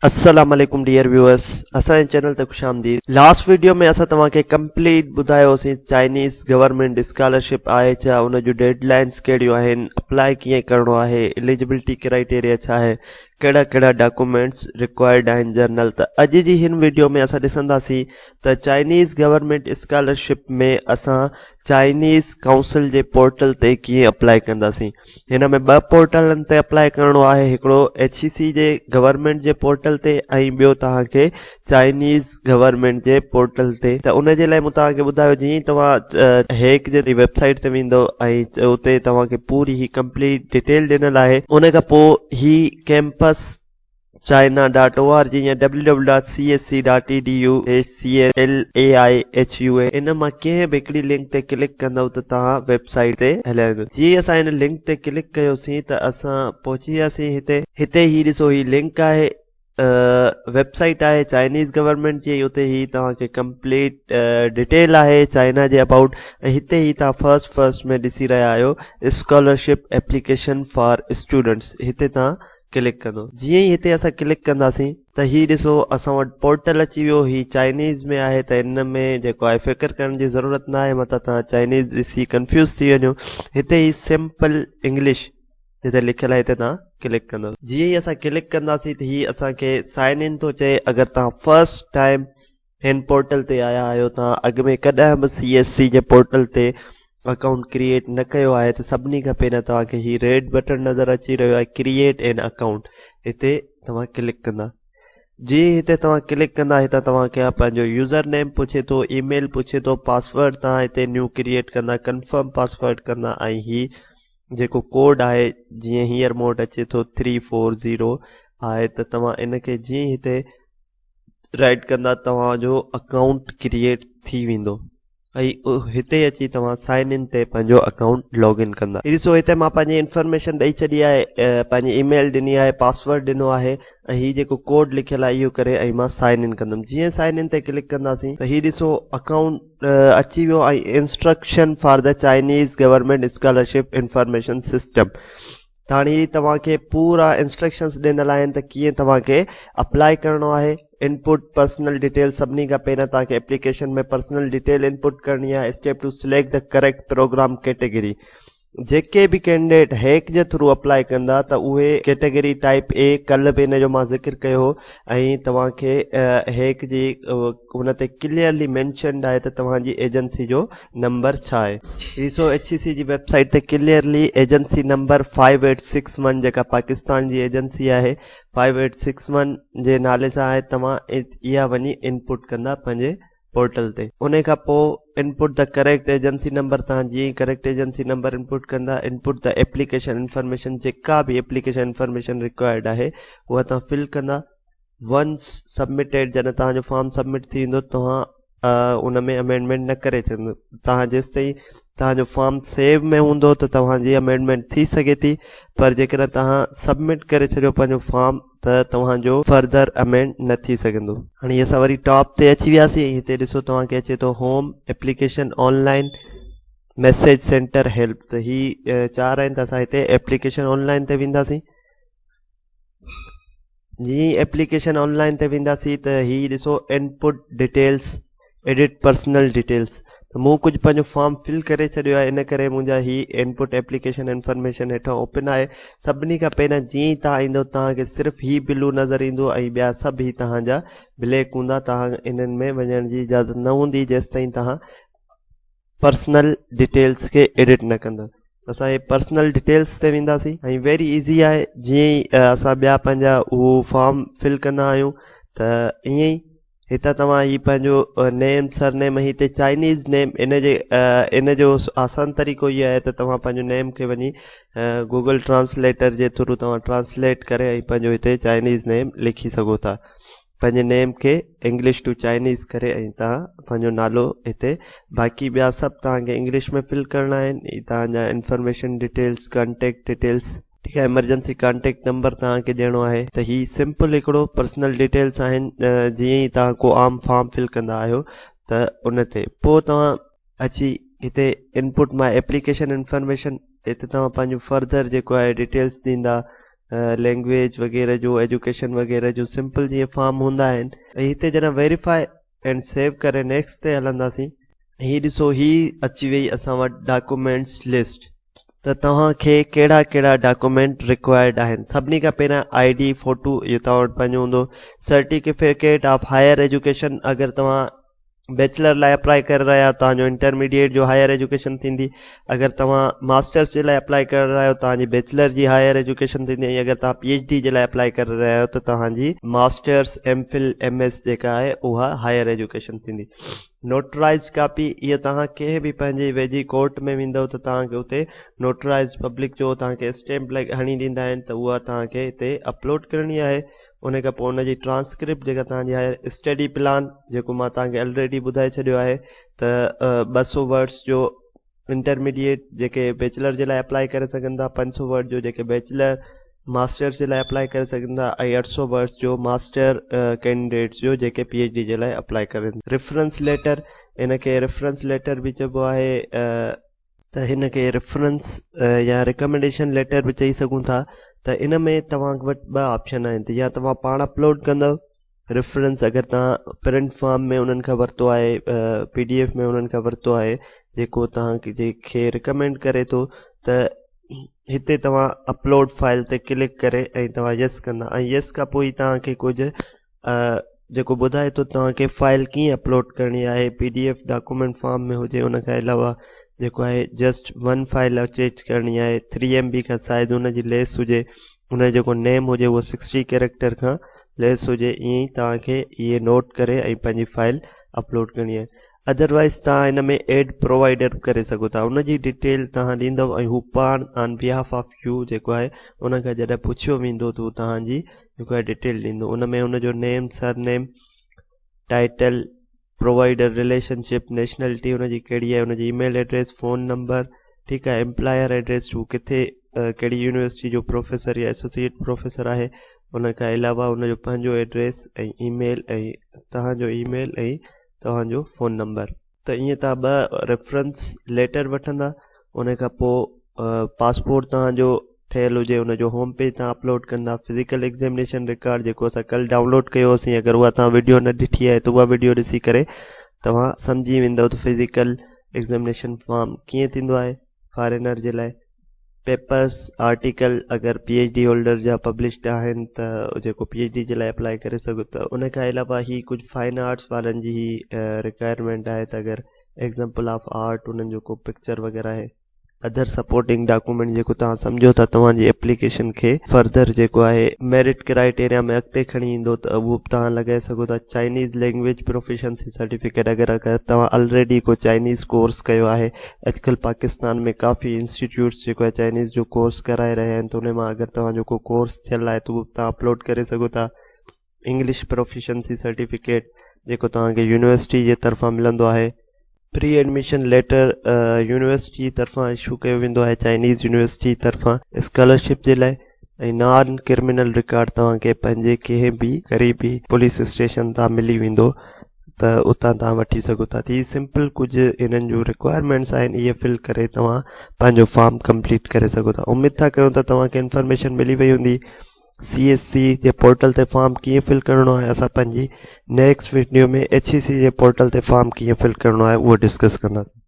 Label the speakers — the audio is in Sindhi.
Speaker 1: السلام عليڪم ڊيئر ويوئرس اسان جي چينل تي خوش آمديد لاسٽ ويڊيو ۾ اسان توهان کي ڪمپليٽ ٻڌايوسين چائنيز گورنمينٽ اسڪالرشپ آهي ڇا ان جون ڊيڊ لائنس ڪهڙيون آهن اپلائي ڪيئن ڪرڻو آهي اليجبلٽي ڪرائيٽيريا ڇا آهي ڪهڙا ڪهڙا ڊاڪومينٽس رڪوائرڊ آهن جرنل ته اڄ جي هن ويڊيو ۾ اسان ڏسنداسين ته چائنيز گورنمينٽ اسڪالرشپ ۾ اسان چائنيز ڪائونسل جي پورٽل تي ڪيئن اپلائي ڪنداسين هن ۾ ٻه پورٽلن تي اپلائي ڪرڻو آهي هڪڙو ايڇ اي سي جي گورنمينٽ جي پورٽل تي ۽ ٻيو توهان کي چائنيز گورنمينٽ جي پورٽل تي ته ان جي لاء مون توهان کي ٻڌايو جيئن توهان هيڪ جي ويب سائيٽ تي ويندو ۽ اتي توهان کي پوري هي ڪمپليٽ ڊيٽيل ڏنل آهي ان کان پوء هي campus China dot O R G يا W W dot C S C dot E D U H C L A I H U A ان مان ڪنهن به هڪڙي لنڪ تي ڪلڪ ڪندؤ ته توهان ويب سائيٽ تي هليا ويندو جيئن ئي اسان هن لنڪ تي ڪلڪ ڪيوسين ته اسان پهچي وياسين هتي هتي هي ڏسو هي لنڪ آهي ويب سائيٽ آهي چائنيز گورنمينٽ جي اتي هي توهان کي ڪمپليٽ ڊيٽيل آهي چائنا جي ابائوٽ ۽ هتي هي توهان فرسٽ فرسٽ ۾ ڏسي رهيا آهيو اسڪالرشپ ايپليڪيشن فار اسٽوڊنٽس هتي توهان ڪلڪ ڪندو. جيئن ئي هتي اسان ڪلڪ ڪنداسين ته هي ڏسو اسان وٽ پورٽل اچي ويو هي چائنيز ۾ آهي ته ان ۾ جيڪو آهي فڪر ڪرڻ جي ضرورت نه آهي متان توهان چائنيز ڏسي ڪنفيوز ٿي وڃو هتي هي سمپل انگلش جتي لکيل آهي هتي توهان ڪلڪ ڪندو. جيئن ئي اسان ڪلڪ ڪنداسين ته هي اسان کي سائن ان ٿو چئي اگر توهان فرسٽ ٽائيم هن پورٽل تي آيا آهيو توهان اڳ ۾ ڪڏهن به سي ايس سي جي پورٽل تي اڪائونٽ ڪريئيٽ نه ڪيو آهي ته سڀني کان پهريان توهان کي هي ريڊ بٽڻ نظر اچي رهيو آهي ڪريئيٽ اين اڪائونٽ هتي توهان ڪلڪ ڪندا جي هتي توهان ڪلڪ ڪندا هتان توهان کي پنهنجو يوزر نيم پڇي ٿو اي ميل پڇي ٿو پاسورڊ توهان هتي نيو ڪريئيٽ ڪندا ڪنفرم پاسورڊ ڪندا ۽ هي جيڪو ڪوڊ آهي جيئن هينئر مون وٽ اچي ٿو ٿري فور زيرو آهي ته توهان ان کي جيئن هتي رائيٽ ڪندا توهان جو اڪائونٽ ڪريئيٽ ٿي ويندو ۽ هتي اچي توهان سائن ان تي پنهنجو اڪائونٽ لاگ ان ڪندا. هي ڏسو هتي مان پنهنجي انفارميشن ڏئي ڇڏي آهي پنهنجي اي ميل ڏني آهي پاسورڊ ڏنو آهي ۽ هي جيڪو ڪوڊ لکيل آهي اهو ڪري ۽ مان سائن ان ڪندم جيئن سائن ان تي ڪلڪ ڪنداسين ته هي ڏسو اڪائونٽ اچي ويو ۽ instruction for the Chinese government scholarship information system ته هاڻي هي توهان کي پورا انسٽرڪشنس ڏنل آهن ته ڪيئن توهان کي اپلائي ڪرڻو آهي انپوٽ پرسنل ڊيٽيل سڀني کان پهريان توهان کي اپليڪيشن ۾ پرسنل ڊيٽيل انپوٽ ڪرڻي آهي step two select the correct program category جيڪي به ڪينڊيڊيٽ هيڪ جي ٿرو اپلائي ڪندا ته اهي ڪيٽيگري ٽائپ اي ڪلهه به ان جو مان ذڪر ڪيو هو ۽ توهان کي هيڪ جي ان تي ڪليئرلي مينشنڊ آهي ته توهان جي ايجنسي جو نمبر ڇا آهي؟ ڏسو ايڇ اي سي جي ويب سائيٽ تي ڪليئرلي ايجنسي نمبر 5861 جيڪا پاڪستان جي ايجنسي آهي 5861 جي نالي سان آهي توهان اها وڃي انپوٽ ڪندا پنهنجي پورٽل تي ان کان پوء input the correct agency number توهان جيئن ئي ڪريڪٽ ايجنسي نمبر انپوٽ ڪندا انپوٽ the application information جيڪا به ايپليڪيشن انفارميشن رڪوائرڊ آهي اها توهان فل ڪندا ونس سبمٽيڊ جڏهن توهان جو فارم سبمٽ ٿي ويندو توهان ان ۾ امينڊمينٽ نه ڪري سگهندو توهان جيستائين توهان جو فارم سيو ۾ هوندو ته توهان جي امينڊمينٽ ٿي سگهي ٿي پر جيڪڏهن توهان سبمٽ ڪري ڇڏيو پنهنجو فارم ته توهان جو فردر امينڊ نه ٿي سگهندو. هاڻي اسان وري ٽاپ تي اچي وياسين ۽ هتي ڏسو توهان کي اچي ٿو home application online message centre help ته هي چار آهن ته اسان هتي ايپليڪيشن آن لائن تي وينداسين. جيئن ئي ايپليڪيشن آن لائن تي وينداسين ته هي ڏسو input details edit personal details ته مون ڪجهه پنهنجو فارم فل ڪري ڇڏيو آهي ان ڪري منهنجا هي انپٽ ايپليڪيشن انفارميشن هيٺان اوپن آهي سڀني کان پهريان جيئن ئي توهان ايندو توهان کي صرف هي بلو نظر ايندو ۽ ٻيا سڀ هي توهان جا بليڪ هوندا توهان انهن ۾ وڃڻ جي اجازت نه هوندي جيستائين توهان پرسنل ڊيٽيلس کي ايڊٽ نه ڪندا اسان هي پرسنل ڊيٽيلس تي وينداسين ۽ ويري ايزي آهي جيئن ئي اسان ٻيا پنهنجا اهو فارم فل ڪندا آهيون ته ائين ئي هتان توهان هي پنهنجو نيم سر نيم هتي چائنيز نيم ان جي ان جو آسان طريقو اهو آهي ته توهان پنهنجو نيم کي وڃي گوگل ٽرانسليٽر جي ٿرو توهان ٽرانسليٽ ڪري ۽ پنهنجو هتي چائنيز نيم لکي سگهو ٿا پنهنجي نيم کي انگلش ٽو چائنيز ڪري ۽ توهان پنهنجو نالو هتي باقي ٻيا سڀ توهان کي انگلش ۾ فل ڪرڻا آهن هي توهان جا انفارميشن ڊيٽيلس ڪانٽيڪٽ ڊيٽيلس ٺيڪ آهي ايمرجنسي ڪانٽيڪٽ نمبر توهان کي ڏيڻو آهي ته هي سمپل هڪڙو پرسنل ڊيٽيلس آهن جيئن ئي توهان ڪو عام فارم فل ڪندا آهيو ته ان تي پوء توهان اچي هتي انپوٽ ماء ايپليڪيشن انفارميشن هتي توهان پنهنجو فردر جيڪو آهي ڊيٽيلس ڏيندا. لينگويج وغيره جو ايجوڪيشن وغيره جو سمپل جيئن فارم هوندا آهن ۽ هتي جڏهن ويريفائي اينڊ سيو ڪري نيڪسٽ تي هلنداسين هي ڏسو هي اچي وئي اسان وٽ ڊاڪومينٽس لسٽ ته توهان کي ڪهڙا ڪهڙا ڊاڪومينٽ رڪوائرڊ آهن سڀني کان پهريان I D photo اهو توهان وٽ پنهنجو هوندو سرٽيفڪيٽ آف هائر ايجوڪيشن اگر توهان بيچلر لاء اپلائي ڪري رهيا آهيو توهان جو انٽرميڊيٽ جو هائر ايجوڪيشن ٿيندي اگر توهان ماسٽرس جي لاء اپلائي ڪري رهيا آهيو توهان جي بيچلر جي هائر ايجوڪيشن ٿيندي ۽ اگر توهان پي ايڇ ڊي جي لاء اپلائي ڪري رهيا آهيو ته توهان جي masters M Phil M S جيڪا آهي اها هائر ايجوڪيشن ٿيندي نوٽرائزڊ ڪاپي اها توهان ڪنهن به پنهنجي ويجهي ڪورٽ ۾ ويندو ته توهان کي اتي نوٽرائزڊ پبلڪ جو توهان کي اسٽيمپ هڻي ڏيندا آهن ته اها توهان کي هتي اپلوڊ ڪرڻي آهي ان کان پوء ان جي ٽرانسڪرپٽ جيڪا توهان جي آهي اسٽڊي پلان جيڪو مان توهان کي الريڊي ٻڌائي ڇڏيو آهي ته 200 ورڊس جو انٽرميڊيٽ جيڪي بيچلر جي لاء اپلائي ڪري سگهن ٿا 500 ورڊ جو جيڪي بيچلر ماسٽرس جي لاء اپلائي ڪري سگهن ٿا ۽ 800 ورڊس جو ماسٽر ڪينڊيڊيٽس جو جيڪي پي ايڇ ڊي جي لاء اپلائي ڪرن ريفرنس ليٽر ان کي ريفرنس ليٽر به چئبو آهي ته هن کي ريفرنس يا ريڪمينڊيشن ليٽر به چئي سگهون ٿا ته ان ۾ توهان وٽ ٻه آپشن آهن ته يا توهان پاڻ اپلوڊ ڪندو ريفرنس اگر توهان پرنٽ فارم ۾ انهن کان ورتو آهي پي ڊي ايف ۾ انهن کان ورتو آهي جيڪو توهان کي ريڪمينڊ ڪري ٿو ته هتي توهان اپلوڊ فائل تي ڪلڪ ڪري ۽ توهان يس ڪندا ۽ يس کان پوء توهان کي ڪجهه جيڪو ٻڌائي ٿو توهان کي فائل ڪيئن اپلوڊ ڪرڻي آهي P D F document form ۾ هجي ان کان علاوه جيڪو آهي جسٽ ون فائل اٽيچ ڪرڻي آهي ٿري ايم بي کان سائز ان جي ليس هجي ان جو جيڪو نيم هجي اهو سڪسٽي ڪيريڪٽر کان ليس هجي ائين ئي توهان کي اهي نوٽ ڪري ۽ پنهنجي فائل اپلوڊ ڪرڻي آهي ادروائز توهان ان ۾ ايڊ پرووائيڊر به ڪري سگهو ٿا ان جي ڊيٽيل توهان ڏيندو ۽ هو پاڻ آن بيهاف آف يو جيڪو آهي ان کان جڏهن پڇيو ويندو ته هو توهان جي جيڪو آهي ڊيٽيل ڏيندو ان ۾ ان جو name surname title provider relationship nationality ان جي ڪهڙي آهي ان جي اي ميل ايڊريس فون نمبر ٺيڪ آهي امپلائر ايڊريس هو ڪٿي ڪهڙي يونيورسٽي جو پروفيسر يا ايسوسيئيٽ پروفيسر آهي ان کان علاوه ان جو پنهنجو ايڊريس ۽ اي ميل ۽ توهان جو اي ميل ۽ توهان جو فون نمبر. ته ائين توهان ٻه ريفرنس ليٽر وٺندا ان کان پوء پاسپورٽ توهان جو ٺهيل هجي ان جو هوم پيج تان اپلوڊ ڪندا فزيڪل ايگزامينيشن رڪارڊ جيڪو اسان ڪل ڊائونلوڊ ڪيو هوسين اگر اها توهان ويڊيو نه ڏٺي آهي ته اها ويڊيو ڏسي ڪري توهان سمجهي ويندو ته فزيڪل ايگزامينيشن فارم ڪيئن ٿيندو آهي فارينر جي لاء پيپرس آرٽيڪل اگر پي ايڇ ڊي هولڊر جا پبلشڊ آهن ته جيڪو پي ايڇ ڊي جي لاء اپلائي ڪري سگهو ته ان کان علاوه هي ڪجهه فائن آرٽس وارن جي هي رڪوائرمينٽ آهي ته اگر ايگزامپل آف آرٽ انهن جو ڪو پڪچر وغيره آهي ادر سپورٽنگ ڊاڪومينٽ جيڪو توهان سمجهو ٿا توهان جي ايپليڪيشن کي فردر جيڪو آهي ميرٽ ڪرائيٽيريا ۾ اڳتي کڻي ايندو ته اهو به توهان لڳائي سگهو ٿا چائنيز لينگويج پروفيشنسي سرٽيفڪيٽ اگر اگر توهان الريڊي ڪو چائنيز ڪورس ڪيو آهي اڄڪلھ پاڪستان ۾ ڪافي انسٽيٽيوٽس جيڪو آهي چائنيز جو ڪورس ڪرائي رهيا آهن ته انهي مان اگر توهان جو ڪو ڪورس ٿيل آهي ته اهو به توهان اپلوڊ ڪري سگهو ٿا انگلش پروفيشنسي سرٽيفڪيٽ جيڪو توهان کي يونيورسٽي جي طرفان ملندو آهي پري ايڊميشن ليٽر يونيورسٽي جي طرفان اشو ڪيو ويندو آهي چائنيز يونيورسٽي جي طرفان اسڪالرشپ جي لاء ۽ نان ڪرمنل رڪارڊ توهان کي پنهنجي ڪنهن به قريبي پوليس اسٽيشن تان ملي ويندو ته اتان توهان وٺي سگهو ٿا ته هي سمپل ڪجهه انهن جون رڪوائرمينٽس آهن اهي فل ڪري توهان پنهنجو فارم ڪمپليٽ ڪري سگهو ٿا اميد ٿا ڪيون ته توهان کي انفارميشن ملي وئي هوندي سي ايس سي جي پورٽل تي فارم ڪيئن فل ڪرڻو آهي اسان پنهنجي نيڪسٽ ويڊيو ۾ ايڇ اي سي جي پورٽل تي فارم ڪيئن فل ڪرڻو آهي اهو ڊسڪس ڪنداسين.